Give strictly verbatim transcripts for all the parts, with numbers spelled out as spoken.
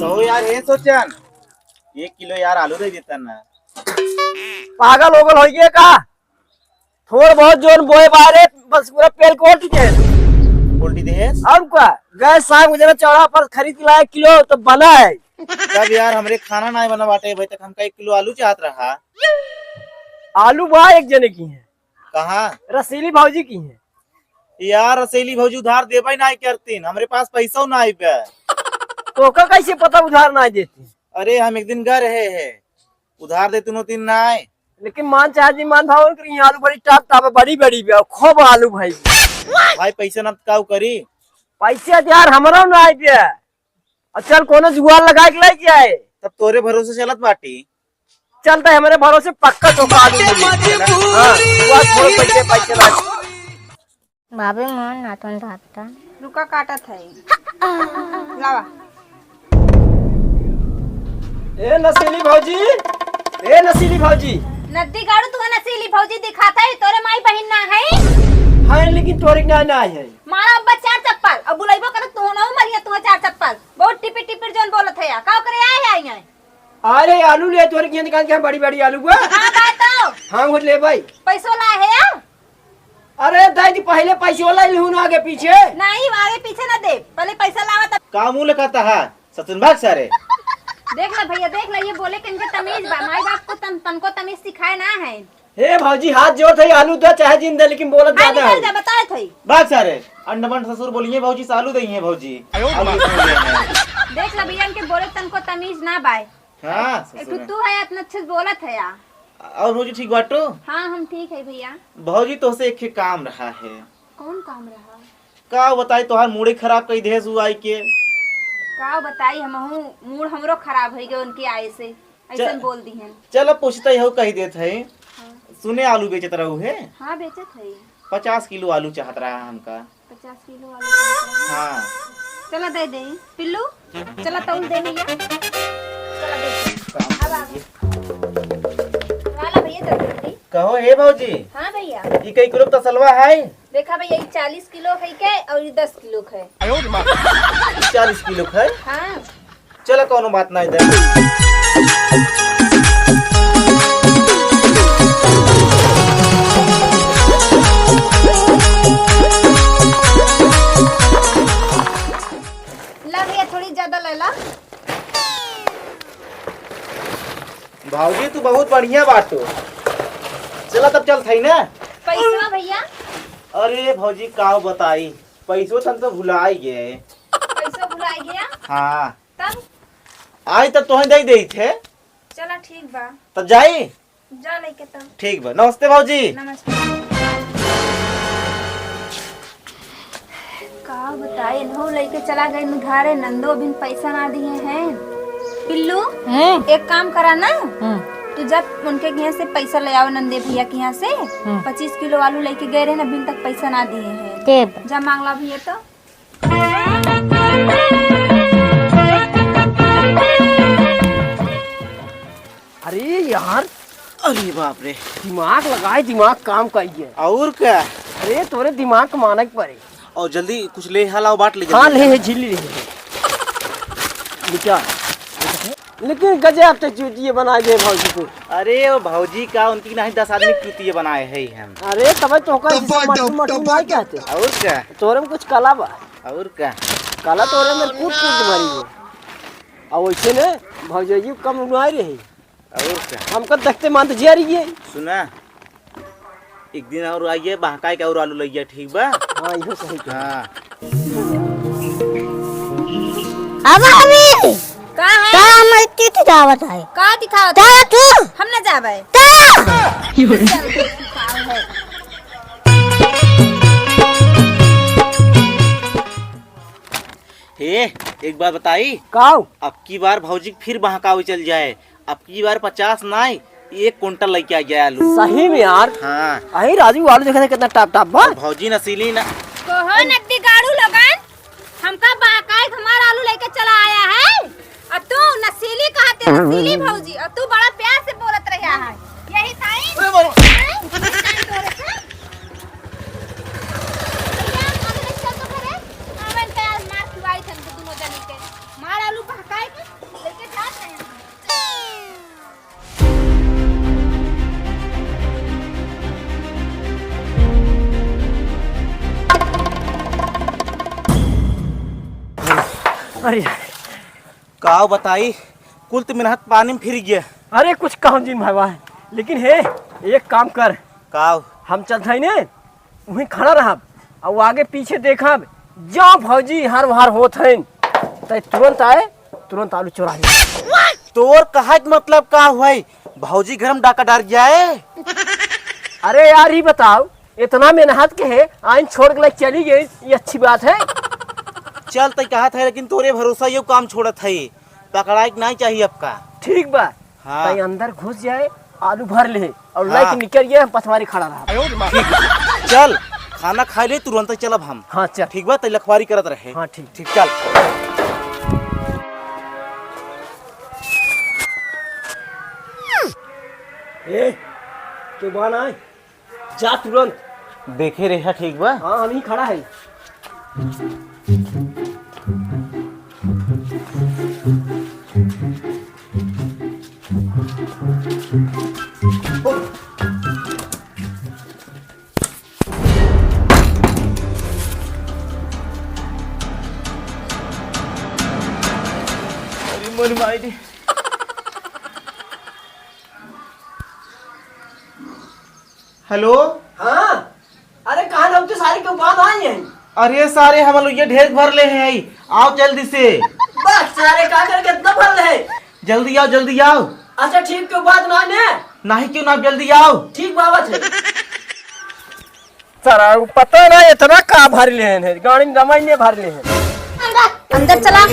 तो यार, हे सोचन, एक किलो यार आलू दे देता ना। पागल होगल होइगे का? थोड़ बहुत जोन बोए बारे, बस पूरा पेल कोट के। उल्टी देहेस? और का? गैस साहब जरा चौड़ा पर खरीद के लाए किलो तो बना है। तब यार, हमरे खाना नाहीं बना बाटे, अभी तक हमका एक किलो आलू चाहत रहा। आलू बा एक जने की है। कहाँ? रसीली भौजी की है। यार, रसीली भौजी उधार देबे नाहीं करतीन, हमरे पास पैसो नाहीं बे। तोका कैसे पता उधार नाहीं देती? अरे, हम एक दिन गए रहे हैं, उधार देतीन होतीन नाहीं। लेकिन मान चाहे जी मान भाव उनकर, यहाँ आलू बड़ी टाप टाप है, बड़ी बड़ी बे, खूब आलू भाई। भाई, पैसा ना तो काऊ करी? पैसे तो यार हमरो नाहीं बे। और चल कोनो जुगाड़ लगाए के लेके आए। तब तोरे भरोसे चलत बाटी। चलता है हमरे भरोसे पक्का ठोका दूंगी। हाँ, जुगाड़ छोड़, पैसे, पैसे ला। बाबे मोहन नातन धाता। रुका काटत है। लावा। ए नशीली भौजी, ए नशीली भौजी। नद्दी गाड़ू तू नशीली भौजी दिखात है, तोरे माई बहिन ना है? है लेकिन तोरे के ना, ना है। मारा अब्बा चार चप्पल, अब बुलाइबो करत तू ना मरिया तू चार चप्पल। बहुत टिपिर टिपिर जोन बोलत है या। का करे आए है यहाँ? अरे आलू ले तोरे के दुकान के बड़ी बड़ी आलू बा। हाँ बा तो। हाँ वो ले भाई। पैसो ला है या? अरे दाई जी पहले पैसो ला लिहू ना आगे पीछे। नहीं आगे पीछे ना दे, पहले पैसा लावा तब। का मुंह लखाता है? सचिन भाग सारे। देख ला भैया, देख ला, ये बोले के इनके तमीज बा, माई बाप को तन, तनको तमीज सिखाए ना है। हे भौजी, हाथ जोड़ थे, आलू दे चाहे जिन दे, लेकिन बोलत हाँ, ज्यादा निकल है। जा, बताए थे। बात सारे, अंडमन ससुर बोलिए भौजी, से आलू दइए भौजी। आलू दइए। देख ला भैया, इनके बोले तनको तमीज ना बाय। हाँ, एक ठो ससुर। तू है, इतना अच्छे से बोलत है यार। और भौजी ठीक बाटू? हाँ, हम ठीक है भैया। भौजी, तोहसे एक ठे काम रहा है। कौन काम रहा? का बताई, तोहार मूड़े खराब कई देहस उ आई के। का बताई, हमहू मूड़ हमरो खराब होई गए उनके आए से, ऐसन च-, बोल दी हैं। चल, अब पूछते हो, कही देत है। हाँ। सुने, आलू बेचत रहू है? हाँ, बेचत है। पचास किलो आलू चाहत रहा हमका। पचास किलो आलू चाहत रहा? हाँ। चला दे दे। पिल्लू, चला तौल दे भैया। चला दे दे। काम अब आ कीजिए। वाला भैया जल्दी जल्दी। कहो हे भौजी। हाँ भैया। ई कई किलो तसलवा है? देखा भैया, ई चालीस किलो है के और ई दस किलो है। चालीस किलो है? हाँ। चला, कौनो बात नहीं दे। ला भैया, थोड़ी ज्यादा ले ला। भौजी, तू बहुत बढ़िया बाटू। चला, तब चल थई ना। पैसवा भैया? अरे भौजी, का बताई, पैसो तन तो भुलाई गए। पैसो भुलाई गया? हाँ। तब? आई तब तोहे दे देई थे। चला ठीक बा। तब जाई? जा लेके तब। ठीक बा। नमस्ते भौजी। नमस्ते। का बताई, इनहू लेके चला गए उधारे, नंदो अभी पैसा ना दिए हैं। पिल्लू, हम्म। एक काम करा ना, हम्म। तू जब उनके घर से पैसा ले आओ नंदे भैया के यहाँ से, हम्म। पच्चीस किलो आलू लेके गए रहे ना, अभी तक पैसा ना दिए हैं। देब। जा मांग ला भैया तो। अरे यार, अरे बाप रे। दिमाग लगाए, दिमाग काम करिए। और का? अरे तोरे दिमाग के मानक पड़े। और जल्दी कुछ ले हल आओ, बाट ले हाँ, जल्दी। ले है, झिल्ली ले है। बेटा, लेकिन गजब ते चूतिया बना दे भौजी को। अरे वो भौजी का, उनकी नहीं दस आदमी चूतिया बनाए है हम। अरे तबे तो होकर जिसे मटू मटू नहीं कहते। और का? तोरे में कुछ कला बा। और का? कला तोरे में कूट कूट भरी है। और वैसे ने भौजी कम उड़ाए रही। और का? हमका देखते मान तो जिया रही है। सुना, एक दिन और आइए, बहकाए के और आलू लइया, ठीक बा? हाँ, इहो सही कहा। हाँ। अब अभी का है? का हम इतनी दिखावत है? का दिखावत का है? तू? हम ना जाबे। का? चल, तू दिखाओ है। हे, एक बात बताई? काऊ? अब की बार भौजी के फिर बहकावे चल जाए, अब की बार पचास नाई, एक कुंटल लेके आ जाए आलू। सही में यार? हाँ। अही राजू, आलू देखा था कितना टाप टाप बा। और भौजी नसीली ना। कहो नद्दी गाड़ू लोगन, हमका बहकाए के हमार आलू लेके चला आया है, और तू नसीली कहते नसीली भौजी, और तू बड़ा प्यार से बोलत रहा है। यही साइन? ए, मारो। हैं? यही साइन तोरे से? भैया, हम चल तो घरे। हाँ, मैं तैयार मार खिलाई थे हमको दोनों जने के। मार आलू बहकाए के। अरे यार। काव बताई, कुल तो मेहनत पानी में फिर गया। अरे कुछ काम जिन भवा है, लेकिन हे, एक काम कर। काव? हम चलत हई ने, वहीं खड़ा रहब, और आगे पीछे देखब, जो भौजी हर वहर होत हैं, तै तुरंत आए, तुरंत आलू चोरा ले। तोर कहे के मतलब का हुई? भौजी घर में डाका डार जाए? अरे यार, ई बताओ, इतना मेहनत के है, आइन छोड़ के चली गई, ये अच्छी बात है? चल, तै कहत है, लेकिन तोरे भरोसा ये काम छोड़त है, पकड़ाए के नहीं चाहिए आपका। ठीक बा। हाँ। तै अंदर घुस जाए, आलू भर ले और हाँ। लेके निकल गए, हम पछवारी खड़ा रहा। ठीक बा। चल, खाना खा ले, तुरंत चलब हम। हाँ, चल। ठीक बा, तै लखवारी करत रहे। हाँ, ठीक। ठीक, चल। ए, तू बा ना? जा तुरंत। देखे रहे, ठीक बा? हाँ, हम ही खड़ा है। अरे मोर माई रे। हेलो। हाँ, अरे कहाँ ना, हम तो सारे के बाद आए हैं। अरे सारे, हम लोग ये ढेर भर ले हैं, आओ जल्दी से। बस सारे, का करके इतना भर ले? जल्दी आओ, जल्दी आओ। अच्छा ठीक, क्यों बात ना ने? नहीं क्यों ना, जल्दी आओ। ठीक बाबा थे। सारा वो पता ना इतना का भर ले हैं, गाड़ी में दवाई नहीं भर ले हैं। अंदर चला।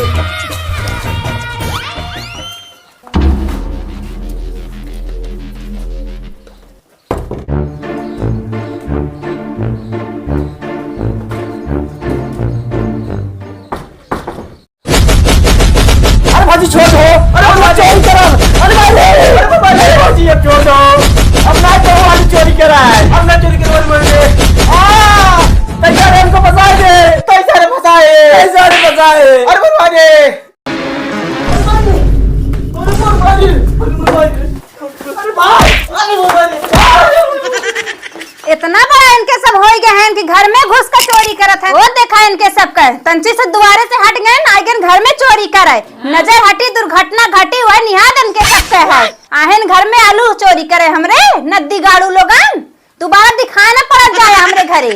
अरे भौजी, छोड़ दो। अरे भौजी, चोरी करा। अरे भाई, अरे भाई, अरे भौजी, अब छोड़ दो। अब ना तो वाली चोरी करा है। अब ना चोरी करवा वाली बोल रहे। आ, कैसे रे हमको फंसाए रे? कैसे रे फंसाए? कैसे रे फंसाए? अरे बोल भाई। अरे बोल भाई। अरे बोल भाई। अरे भाई। अरे बोल भाई। इतना बड़ा इनके सब होई गए हैं कि घर में घुस के चोरी करत हैं। वो देखा इनके सब के, तंची से दुआरे से हट गए, आइगन घर में चोरी करे। नजर हटी, दुर्घटना घटी, वह निहाद इनके सब के है। आहन घर में आलू चोरी करे हमरे नद्दी गाड़ू लोगन। दोबारा दिखाए ना पड़त जाए हमरे घरे।